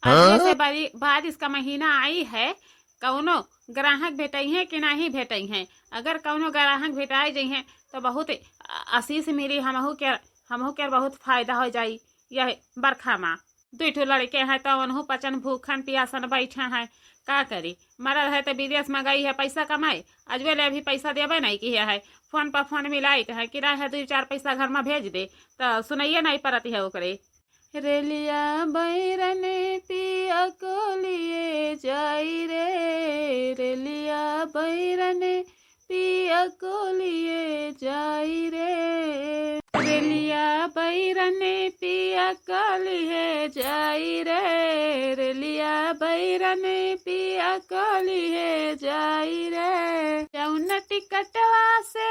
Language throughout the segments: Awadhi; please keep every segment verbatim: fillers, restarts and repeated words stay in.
आज से बारी-, बारिश का महीना आई है, कौनो ग्राहक भेटइहें कि नाहीं भेटइहें? अगर कौनो ग्राहक भेटाइ जइहें, तो बहुत आ-, आशीष मिली, हमहू के, हमहू के बहुत फायदा होइ जाई यह बरखा मा। दुइ ठो लड़के हैं, तो उनहू पचन भूखन पियासन बैठा हैं, का करी? मरद है तो विदेश मा गई है पैसा कमाए, अजवे ले अभी पैसा देबे नहीं किहे है। फोन पर फोन मिलाइत है, किराए है दुइ चार पैसा घर मा भेज दे, तो सुनइए नहीं परत है ओकरे। रेलिया बैरन पिया को लिए जाई रे, रेलिया बैरन पिया को लिए जाई रे, रेलिया बैरन पिया को लिए जाई रे, रेलिया बैरन पिया को लिए जाई रे। जौन टिकटवा से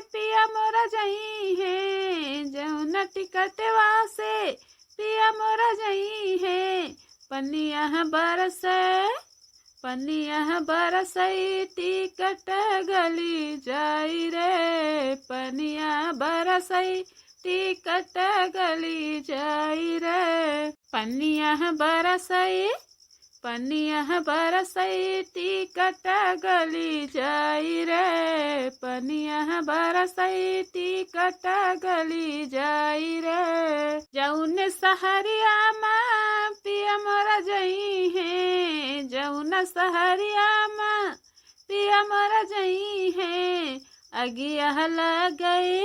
पिया मोरा जइहें, जौन टिकटवा से पिया मोरा जइहें, पनिया बरसे, पनिया बरसई टिकट गली जाई रे, पनिया बरसई टिकट गली जाई रे, पनिया बरसई, पनिया बरसई टिकट गली जाई रे, पनिया बरसई टिकट गली जाई रे। जौन सहरिया मा पिया मोरा जइहें, जौन सहरिया मा पिया मोरा जइहें, अगिया लगई,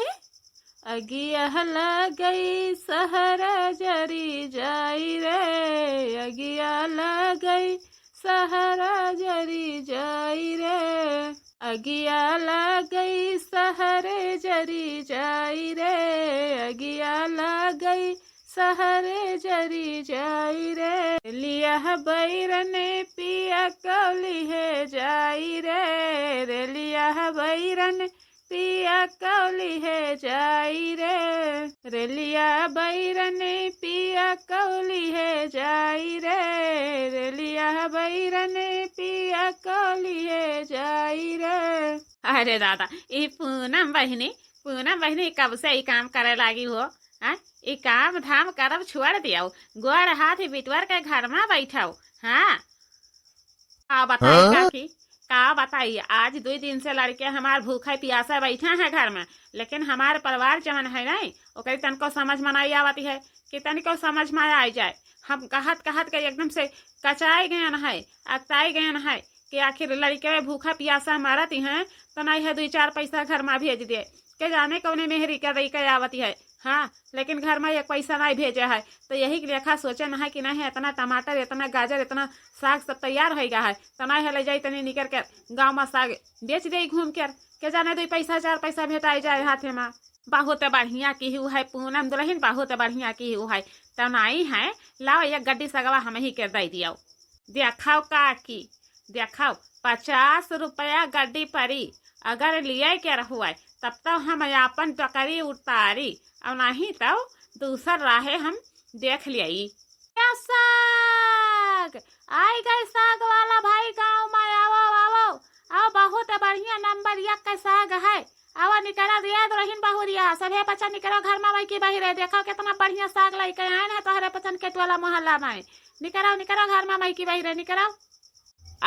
अगिया लगई सहर जरी जाई रे, अगिया लगई सहर जरी जाई रे, अगिया लगई सहर जरी जाई रे, अगिया लगई सहर जरी जाई रे। रेलिया बैरन पिया को लिए जाई रे, रेलिया बैरन पिया को लिए जाई रे, रेलिया बैरन पिया को लिए जाई रे, रेलिया बैरन पिया को लिए जाई रे। अरे दादा, ई पूनम बहिनी, पूनम बहिनी कब से ई काम करे लागी हो? हाँ, ई काम धाम करब छोड़ दियो, गोड़ हाथ बिटवर के घर मा बैठो। हाँ, का बताई हाँ? काकी, का बताई, आज दुइ दिन से लड़के हमार भूखे पियासे बैठा हैं घर मा, लेकिन हमार परिवार जवन है नहीं, ओकरी तनको समझ मा नहीं आवत है कि तनिको समझ मा आई जाए। हम कहत कहत के एकदम से कचाई गयन है, अकताई गयन है कि आखिर लड़के भूखा पियासा मरत हैं, तो नहीं है दुइ चार पैसा घर मा भेज दे। के जाने कौने मेहरी के दई के आवत है। हाँ, लेकिन घर मा एक पैसा नहीं भेजे है, तो यही के लेखा सोचन है कि नहीं, इतना टमाटर, इतना गाजर, इतना साग सब तैयार होइ गा है, तो नहीं है ले जाई तनी निकर के गाँव मा साग बेच देई घूम कर, के जाने दुइ पैसा चार पैसा भेटाई जाए हाथे मा। बहुत बढ़िया किहू है पूनम दुलहिन, बहुत बढ़िया किहू है। तो नहीं है, लाओ एक गड्डी सगवा हमही के दई दियो। देखाओ काकी, देखाओ, पचास रुपया गड्डी परी, अगर लिये के रहुए, तब तो हम आपन टोकरी उतारी, और नहीं तो दूसर राहे हम देख लियाई। या साग, आई गए साग वाला भाई गाँव मा, आवो, आवो, आवो, बहुत बढ़िया नंबर एक के साग है। आवा निकरा दिया दुलहिन बहुरिया, सभे बच्चा निकरो घर मा, माई की बहिरे, देखो कितना बढ़िया साग लइके आएन है तोहरे पचन के टोला मोहल्ला मा। निकरो, निकरो घर मा, माई की बहिरे, निकरो।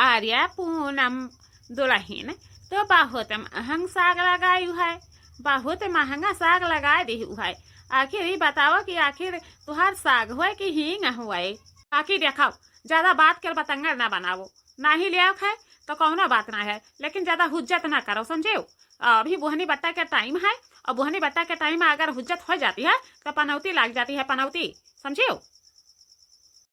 अरे पूनम दुलहिन, तो बहुत महंग साग लगायु है, बहुत महंगा साग लगाए दिहु है। आखिर ई बताओ कि आखिर तुहार साग हुए कि हींग हुए? काकी देखाओ, ज्यादा बात के बतंगड़ ना बनाओ, नाही लियाओ है तो कौनो बात ना है, लेकिन ज्यादा हुज्जत ना करो, समझेउ? अभी बुहनी बट्टा के टाइम है, और बुहनी बट्टा के टाइम मा अगर हुज्जत हो जाती है तो पनौती लाग जाती है, पनौती, समझेउ?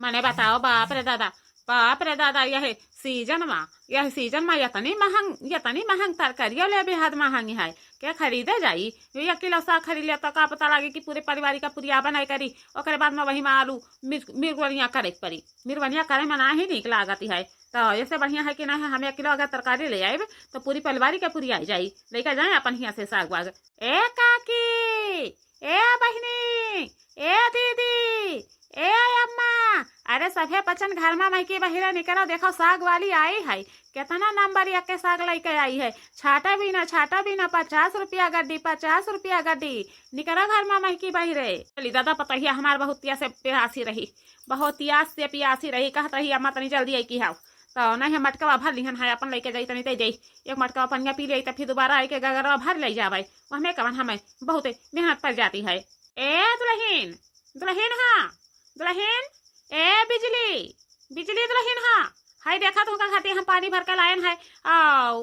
मने बताओ, बाप रे दादा, बाप रे दादा, यह सीजन मा, यह सीजन मा इतनी महंग, इतनी महंग तरकारियो ले बेहद महंग है, के खरीदे जाई? यो एक किलो साग खरीद ले तो का पता लागे कि पूरे परिवार का पुरिया बनाए करी, ओकरे बाद मा वही मा आलू मिर्च, मिर्गवनिया करे के परी। मिर्गवनिया करे मा नाही नीक लागत है, तो ऐसे बढ़िया है कि नहीं, हम एक किलो अगर तरकारी ले आइब तो पूरी परिवार के पुरिया जाई, लेके जाए अपन हियाँ से साग वाग। ए काकी, ए बहिनी, ए दीदी, ए अम्मा, अरे सभे पचन घर मा महकी बहिरे निकरो, देखो साग वाली आई है, केतना नंबर एक के साग लइके आई है। छाटा बीना, छाटा बीना, पचास रुपया गड्डी, पचास रुपया गड्डी। निकरो घर मा महकी बहिरे। चली दादा, पतोहिया हमार बहुत तिया से प्यासी रही, बहुत तिया से प्यासी रही, कहत रही अम्मा तनी जल्दी आई की हाव। तो नहीं हम मटकवा भर लिहन है, अपन लइके जाई तनी ते जाई, एक मटकवा पनिया पी ले, तो फिर दोबारा आई के गगरवा भर ले जावे, वहमे कवन हमें बहुत मेहनत पड़ जाती है। ए दुलहिन, दुलहिन हाँ, दुलहिन, ए बिजली, बिजली दुलहिन हाँ, हाय देखा तुमका खातिर हम पानी भर के लायन है। आ,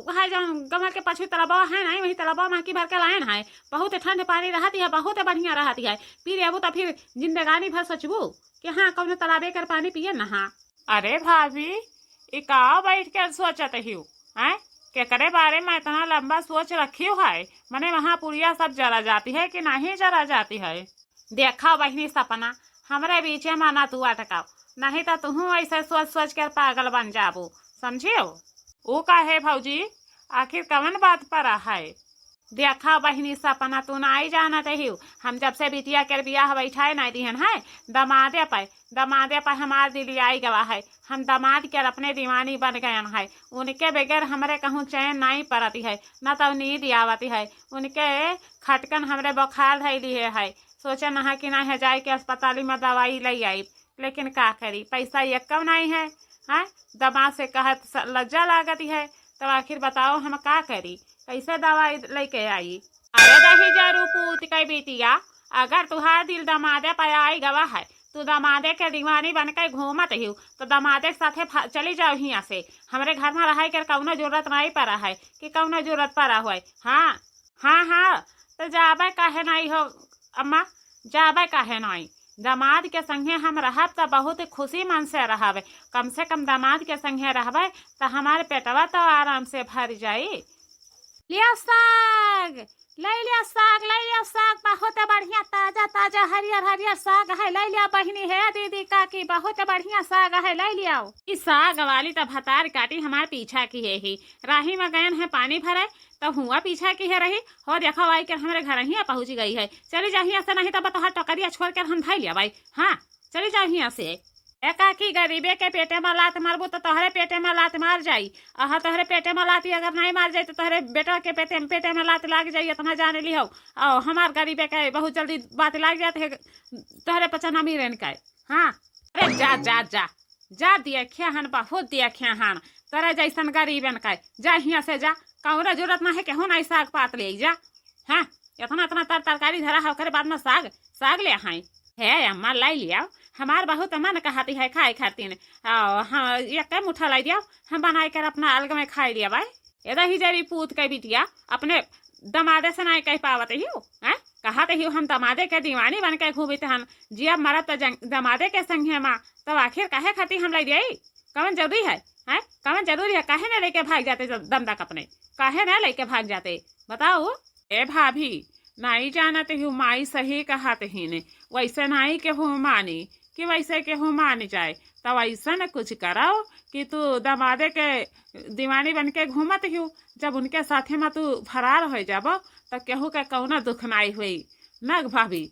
हाय जौन गमर के पाछू तलबवा है ना, वही तलबवा महकी भर के लायन है। बहुत ठंड पानी रहती है, बहुत बढ़िया रहती है, पी लेबू तो फिर जिंदगानी भर सोचबू कि हाँ कौनो तालाबे कर पानी पिए ना। हाँ। अरे भाभी, ई का बैठ के सोचत हियो? हैं? केकरे बारे में इतना लंबा सोच रखियो है? मने वहाँ पुड़िया सब जरा जाती है कि नहीं जरा जाती है? देखा बहिनी सपना, हमरे बीचे में ना तू अटकाओ, नहीं तो तुहू ऐसे सोच सोच कर पागल बन जाबू, समझियो? ऊ काहे भौजी, आखिर कवन बात पर है? देखा बहिनी सपना, तू नाई जानत हियो, हम जब से बिटिया के बियाह बैठाए नाई दिहन है, दमादे पे, दमादे पे हमार दिल आई गवा है। हम दमाद के अपने दीवानी बन गयन है, उनके बगैर हमरे कहूँ चैन नाई परत है, न तो नींद आवत है। उनके खटकन हमरे बुखार धैली है, है। सोचे नहा कि ना है जाए के अस्पताली में दवाई ले आई, लेकिन का करी, पैसा यक्कव नाई है। हाँ, दमाद से कहत स-, लज्जा लागत है, तब आखिर बताओ हम का करी, कैसे दवाई लेके आई? अरे दही जरू पूत के बिटिया, अगर तुहार दिल दमादे पे आई गवा है, तू दमादे के दीवानी बन के घूमत हियो, तो दमादे के साथे फा-, चली जाओ हियाँ से। हमरे घर में रहे के कौनो जरूरत नहीं पड़ा है कि कौनो जरूरत पड़ा होए। हाँ, हाँ, हाँ, तो जाबे काहे नहीं हो अम्मा, जाबे काहे नहीं? दमाद के संगे हम रहब त बहुत खुशी मन से रहब। कम से कम दमाद के संगे रहबे त हमार पेटवा तो आराम से भर जाई। लिया साग, ले लिया साग, ले लिया साग, बहुत बढ़िया ताजा ताजा हरियर हरियर साग है, ले लिया बहिनी है दीदी काकी, बहुत बढ़िया साग है, ले लिया। ई साग वाली त भतार काटी हमार पीछा किहे ही, राही में गयन है पानी भरे, त हुआ पीछा किहे रही, हो देखो आई के हमरे घर ही पहुँच गई है। चली जा हियाँ से, नहीं तो बतहा टोकरिया छोड़ के हम धई लिया भाई। हाँ, चली जाओ हियाँ से। ए काकी, गरीबे के पेटे में लात मारबू तो तोहरे पेटे में लात मार जाई। अहा, तोहरे पेटे में लात अगर नहीं मार जाई तो तोहरे बेटा के पेटे, पेटे में लात लाग जाई, इतना जाने लिहो। और हमार गरीबे के बहुत जल्दी बात लाग जात है तोहरे पचन अमीरन का। हाँ, अरे जा, जा, जा, जा, देखे हन, बहुत देखे हन, तोरा जैसन गरीबन का। जा हियाँ से जा, कौनो जरूरत ना है केहू ना साग पात ले जा। हाँ, इतना, इतना तर-, तरकारी धरा है, ओकरे बाद में साग, साग ले आए। हे अम्मा, लाई लियाओ, हमार बहुत मन कहती है खाए खातिर। आओ, हाँ, एक मुठा लाई दियाओ, हम बनाए कर अपना अलग में खाए लिया भाई। ए दही जरी पूत के बिटिया, अपने दमादे से नहीं कह पावत हियो, हैं? कहत हियो हम दमादे के दीवानी बन के घूमित हन, जिया मरत त जंग-, दमादे के संगे मा, तब आखिर काहे खातिर हम लाई दियाई? कवन जरूरी है, हैं? कवन जरूरी है? काहे न लेके भाग जाते ज-, दमदक अपने? काहे न लेके भाग जाते? बताओ। ए भाभी, नाई जानत हियो, माई सही कहत हीन, वैसे नाई केहू मानी कि वैसे केहू मान जाए, तब ऐसन कुछ करो कि तू दमादे के दीवानी बन के घूमत हियो, जब उनके साथे में तू फरार हो जाबो, तो केहू के कौनो दुख नाई होई। नग भाभी,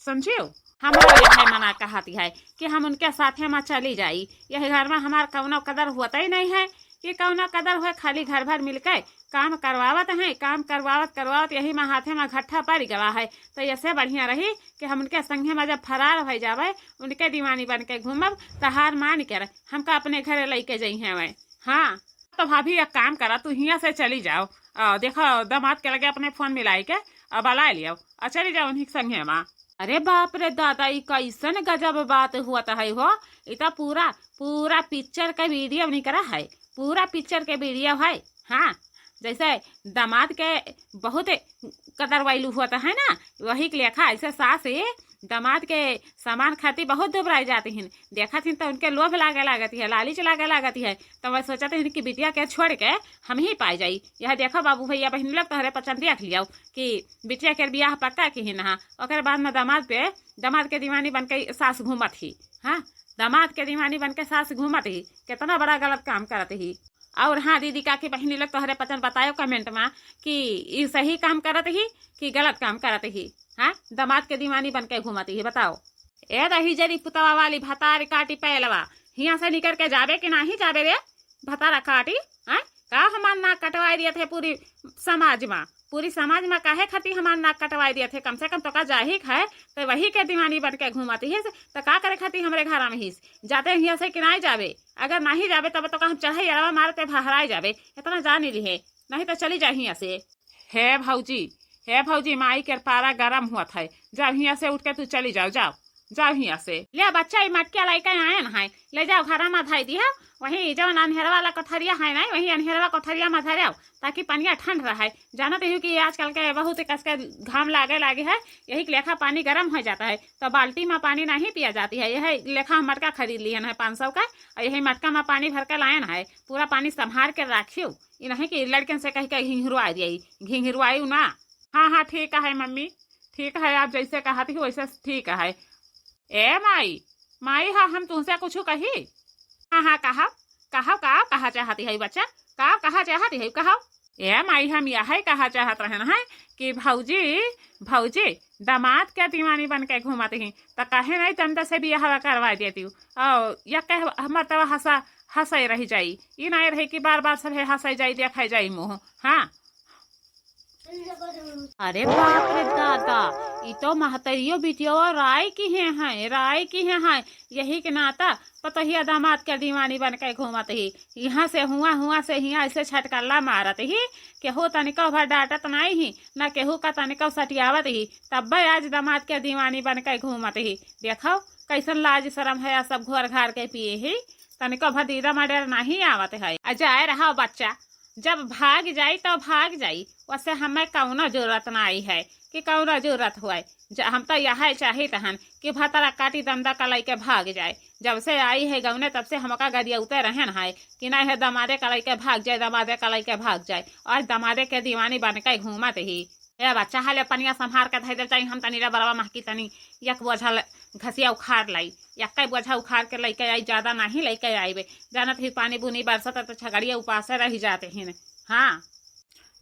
समझियो, हमरो यह मना कहती है कि हम उनके साथे में चली जाई। यह घर में हमार कौनो कदर होता ही नहीं है कि कौनो कदर हुए, खाली घर भर मिलके काम करवावत हैं, काम करवावत करवावत यही में हाथे में घट्ठा पड़ गवा है। तो ऐसे बढ़िया रही कि हम उनके संगे में जब फरार हो जावे, उनके दीवानी बन के घूमब, तहार मान के रहे, हमका अपने घरे लेके जइहें वै। हाँ, तो भाभी एक काम करा, तू हियाँ से चली जाओ, आ, देखो दामाद के लगे अपने फोन मिलाई के आ, बुला लियो आ चली जाओ उन्हीं के संगे में। अरे बाप रे दादा, ई कैसन गजब बात हुआ है हो, ई तो पूरा, पूरा पिक्चर का वीडियो निकला है, पूरा पिक्चर के वीडियो है। हाँ, जैसे दामाद के बहुत कदर वैल्यू होता है ना, वही के लेखा ऐसे सास ही दामाद के सामान खातिर बहुत दुबराई जाती हैं। देखत हैं तो उनके लोभ लागे लागत है, लालच लागे लागत है, तो वह सोचत हैं कि बिटिया के छोड़ के हम ही पाए जाई। यह देखो बाबू भैया बहन लोग, तोहरे पचन देख लियो कि बिटिया के बियाह पक्का की ही नहा, ओकर बाद में दामाद पे, दामाद के दीवानी बन के सास घूमत ही। हाँ, दामाद के दीवानी बन के सास घूमत ही, कितना बड़ा गलत काम करत ही। और हाँ दीदी काकी बहिनी लोग, तोहरे पचन बतायो कमेंट में कि ई सही काम करत ही कि गलत काम करत ही। हाँ, दामाद के दीवानी बन के घूमत ही, बताओ। ए दहिजरी पुतवा वाली भतार काटी पैलवा, हियाँ से निकर के जाबे कि नाहीं जाबे रे? भतार काटी, हैं? का हमार नाक कटवाई दियत है पूरी समाज मा? पूरी समाज मा काहे खातिर हमार नाक कटवाई दियत है? कम से कम तोका जाही क है, त वही के दीवानी बन के घूमत हिस, त का करे खातिर हमरे घर मा हिस? जाते हियाँ से कि नाहीं जाबे? अगर नाहीं जाबे तब तोका हम चढ़ई अरवा मारते भहराई जाबे, इतना जानी लिहे, नाहीं त चली जा हियाँ से। हे भौजी, हे भौजी, माई के पारा गरम हुअत है, जाओ हियाँ से उठ के तू चली जाओ, जाओ, जाओ हियाँ से। ले बच्चा, ई मटकिया लइके आयन है, ले जाओ घरा मा धई दिहा, वहीं जवन अन्हेरवा वाला कोठरिया है ना, वहीं अन्हेरवा कोठरिया मा धरे आओ, ताकि पनिया ठंड रहे। जानत ही कि आजकल के बहुत कस के घाम लागे लागे है, यही के लेखा पानी गरम हो जाता है, तो बाल्टी मा पानी नहीं पिया जाती है। यही लेखा हम मटका खरीद लिहन है पाँच सौ का, और यही मटका मा पानी भर के लायन है, पूरा पानी संभार के राखियो। ई नहीं कि लड़कन से कह के घिंघरुआ दिया, घिंघरुआई ना। हाँ, हाँ, ठीक है मम्मी, ठीक है, आप जैसे कहत ही वैसे ठीक है। ए माई, माई, हाँ, हम तुमसे कुछ कही? हाँ, हाँ, कहा, कहा, का कहा चाहती है बच्चा, का कहा चाहती है, कहा। ए माई, हम यही कहा चाहत रहन है कि भौजी, भौजी, दामाद के दीवानी बन के घूमत ही, त काहे नहीं दमदा से बियाह करवा देती? और या कह, हमर तवा हंसा, हंसई रह जाई, ई नहीं रही कि बार बार सभे हंसई जाई, देखाई जाई मुँह। हाँ। अरे बाप रे दादा, ई तो महतरियो बिटियो राय की है, हैं, राय की है, हैं। यही के नाता पतोहिया दामाद के दीवानी बन के घूमत ही, यहाँ से हुआ, हुआ से हियाँ, ऐसे छटकल्ला मारत ही, केहू तनिको भर डांटत नाई ही, ना केहू का तनिको सटियावत ही, तब्बे आज दामाद के दीवानी बन के घूमत ही। देखो कैसन लाज शरम है, सब घोर घार के पिए ही, तनिको भर दीदा मडेर नहीं आवत है। आ जाए रहा बच्चा, जब भाग जाई तो भाग जाई, वैसे हमें कौनो जरूरत नाई है कि कौनो जरूरत हुए। ज-, हम तो यह चाहित हन कि भतरा काटी दमदा कलाई के भाग जाए। जब से आई है गौने, तब से हमका गरियौते रहन है कि नहीं है, दमादे कलाई के भाग जाए, दमादे कलाई के भाग जाए। और दमादे के दीवानी बन के घूमत ही। ए बच्चा, हाले पनिया संभार के धई दे, चाही हम तनी रबरवा महकी तनी एक बोझा ल-, घसिया उखाड़ लाई, एक्के बोझा उखाड़ के लइके आई, ज्यादा नहीं लइके आईबे। जानत ही पानी बुनी बरसत त छगड़िया उपासे रह जाते हैं। हाँ।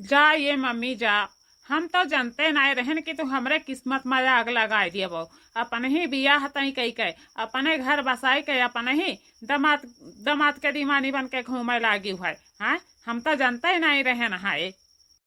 जा ये मम्मी जा, हम तो जानते नाय रहन कि तू हमरे किस्मत मा आग लगाए दियबो। अपने ही बियाह तई कई के, अपने घर बसाई के, अपने ही दमाद, दमाद के दीवानी बन के घूमे लागी है। हाँ, हम तो जानते नाय रहन है।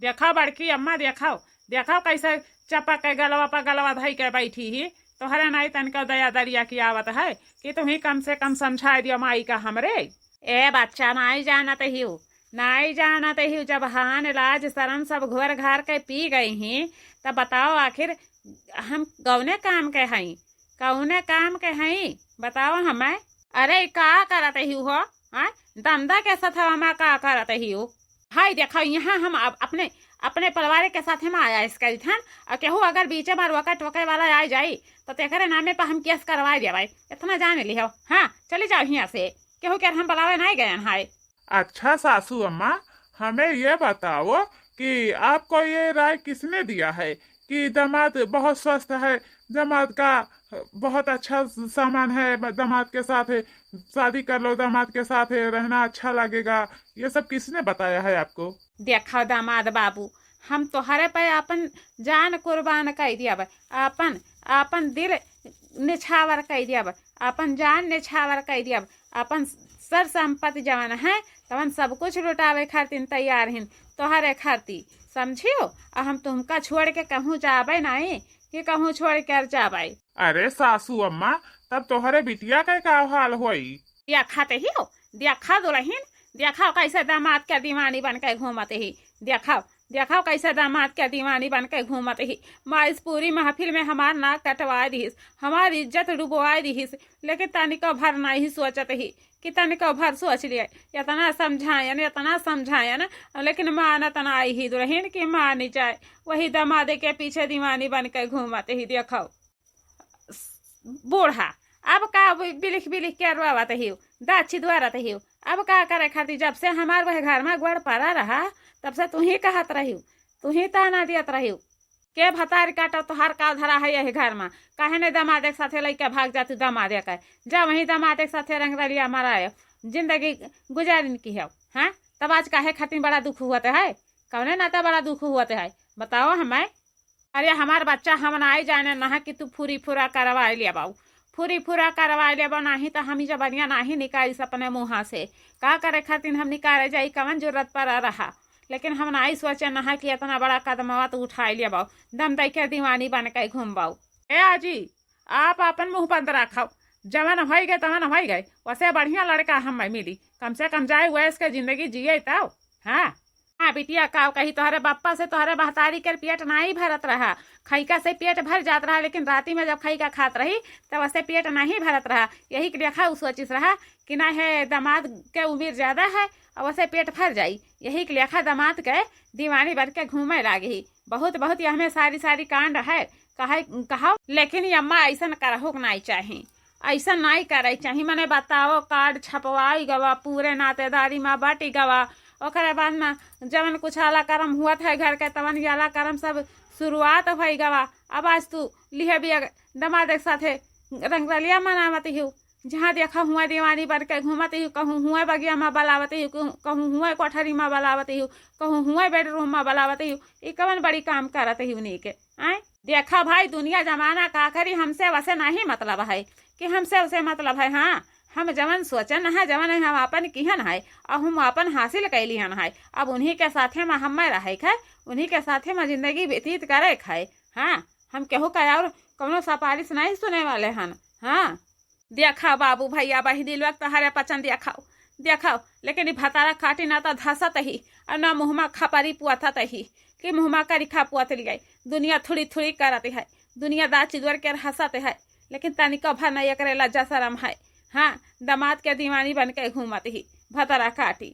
देखो बड़की अम्मा, देखो, देखो कैसे चपक के गलवा पर गलवा धई के बैठी ही। तोहरे नाई तनिको दया दरिया की आवत है कि तुही कम से कम समझाए दियो माई का हमरे। ए बच्चा, नाई जानत हियो, नाई जानत हियो, जब हान लाज शरम सब घोर घार के पी गई ही, तब बताओ आखिर हम कौने काम के हई, कौने काम के हई, बताओ हमें। अरे, ई का करत हियो हो? हाँ? दमदा के सथवा मा का करत हियो? हाय, देखो, यहाँ हम अप-, अपने, अपने परिवार के साथ हम आया इस करी थन, और केहू अगर बीचे मा रोका टोके वाला आ जाई, तो तेकरे नामे पर हम केस करवा देबै। इतना जान लिहो। हाँ, चली जाओ हियाँ से। केहू के हम बुलावे नहीं गयन है। अच्छा सासू अम्मा, हमें ये बताओ कि आपको ये राय किसने दिया है कि दामाद बहुत स्वस्थ है, दामाद का बहुत अच्छा सामान है, दामाद के साथ शादी कर लो, दामाद के साथ रहना अच्छा लगेगा, ये सब किसने बताया है आपको? देखो दामाद बाबू, हम तोहरे पे आपन जान कुर्बान कर दियब, आपन, आपन दिल निछावर कर दियब, आपन जान निछावर कर दियब, आपन सर संपत्ति जवन है तवन सब कुछ लुटावे खातिर तैयार हिन तोहरे खातिर, समझियो? आ हम तुमका छोड़ के कहूँ जाबे नहीं कि कहूँ छोड़ कर जाबे। अरे सासू अम्मा, तब तोहरे बिटिया के का हाल होई? देखत हियो, देखा दुलहिन, देखा कैसे दामाद के दीवानी बन के घूमत ही, देखा, देखा कैसे दामाद के दीवानी बन के घूमत ही। माँ इस पूरी महफिल में हमार नाक कटवा दिहिस, हमार इज्जत डुबवा दिहिस, लेकिन तनिको भर नहीं सोचत ही कि तनिको भर सोच लिए, इतना समझायन, इतना समझायन, लेकिन मानत नाई ही दुलहिन कि मानी जाए, वही दामादे के पीछे दीवानी बन के घूमत ही। देखो बूढ़ा, अब का बि-, बिलिख बिलिख के रोवत हियो, दाछी दुआरत हियो? अब का करे खातिर? जब से हमार वह घर मा गोड़ पड़ा रहा, तब से तू ही कहत रहियो, तू ही ताना दियत रहियो। के भतारी काटो, तोहार का धरा है यही घर मा? काहे नहीं दामादे के साथे लइके भाग जाती दामादे के? जा वहीं दामादे के साथे रंगरलिया मरायो, जिंदगी गुजारिन की हो। हाँ, तब आज काहे खातिर बड़ा दुख हुअत है? कौने नाता बड़ा दुख हुअत है, बताओ हमें। अरे हमार बच्चा, हम नाई जाने ना कि तू फुरी फुरा करवा लिया बाऊ, फुरी फुरा करवा लेबो, नाही त हम ई जबनिया नाही निकालिस अपने मुँहा से। का करे खातिर हम निकाले जाई, कवन जरूरत पड़ा रहा? लेकिन हम नाही सोचे नहा कि इतना बड़ा कदमवा तू उठाई लेबो, दम दई के दीवानी बन के घूमबो। ए आजी, आप आपन मुँह बंद रखो, जवन होइ गए तवन होइ गए। वसे बढ़िया लड़का हम मिली, कम से कम जाए वैस के जिंदगी जिए तब। हाँ। हाँ बिटिया, का कही, तोहरे बप्पा से तोहरे महतारी के पेट नाही भरत रहा, खइका से पेट भर जात रहा, लेकिन राती में जब खइका खात रही तब वसे पेट नाही भरत रहा। यही के लेखा उ सोचिस रहा कि ना है, दामाद के उम्र ज्यादा है, अब वसे पेट भर जाई। यही के लेखा दामाद के दीवानी बन के घूमे लागी। बहुत बहुत यह में सारी सारी कांड है, कहे कहो, लेकिन ये अम्मा ऐसन करहु के नाही चाही, ऐसन नाही करे चाही। मने बताओ, कार्ड छपवाई गवा, पूरे नातेदारी में बटी गवा, ओकरे बाद में जवन कुछ आला करम हुआ था घर के, तवन आला करम सब शुरुआत होइ गवा। अब आज तू लिहे बिया दामाद के साथे रंगरलिया मनावत हिउ, जहाँ देखा हुआ दीवानी बन के घूमत हिउ, कहूँ हुआ बगिया में बलावत हिउ, कहूँ हुआ कोठरी में बलावत हिउ, कहूँ हुआ बेडरूम में बलावत हिउ। ई कवन बड़ी काम करत हिउ नीके? आय, देखा भाई, दुनिया जमाना का करी, हमसे वसे नाही मतलब है कि हमसे वसे मतलब है। हाँ, हम जवन सोचन है, जवन है, हम आपन किहन है, और हम आपन हासिल कैलिहन है। अब उन्हीं के साथे में हमें रहे के है, उन्हीं के साथे में जिंदगी व्यतीत करे के है। हाँ, हम केहू का और कौनो सिफारिश नहीं सुने वाले हन। हाँ, देखा बाबू, भैया, बहिनी लोग, तोहरे पचन देखाओ, देखाओ, लेकिन ई भतारा काटी ना त धसत ही, और ना मुँह में खपरी पुअथत ही, कि मुँह में करिखा पुअत लियाई। दुनिया थुड़ी थुड़ी करत है, दुनिया दाँत चिदोर के हंसत है, लेकिन तनिको भर नहीं एकरे लज्जा शरम है। हाँ, दामाद के दीवानी बन के घूमत ही भतारा काटी।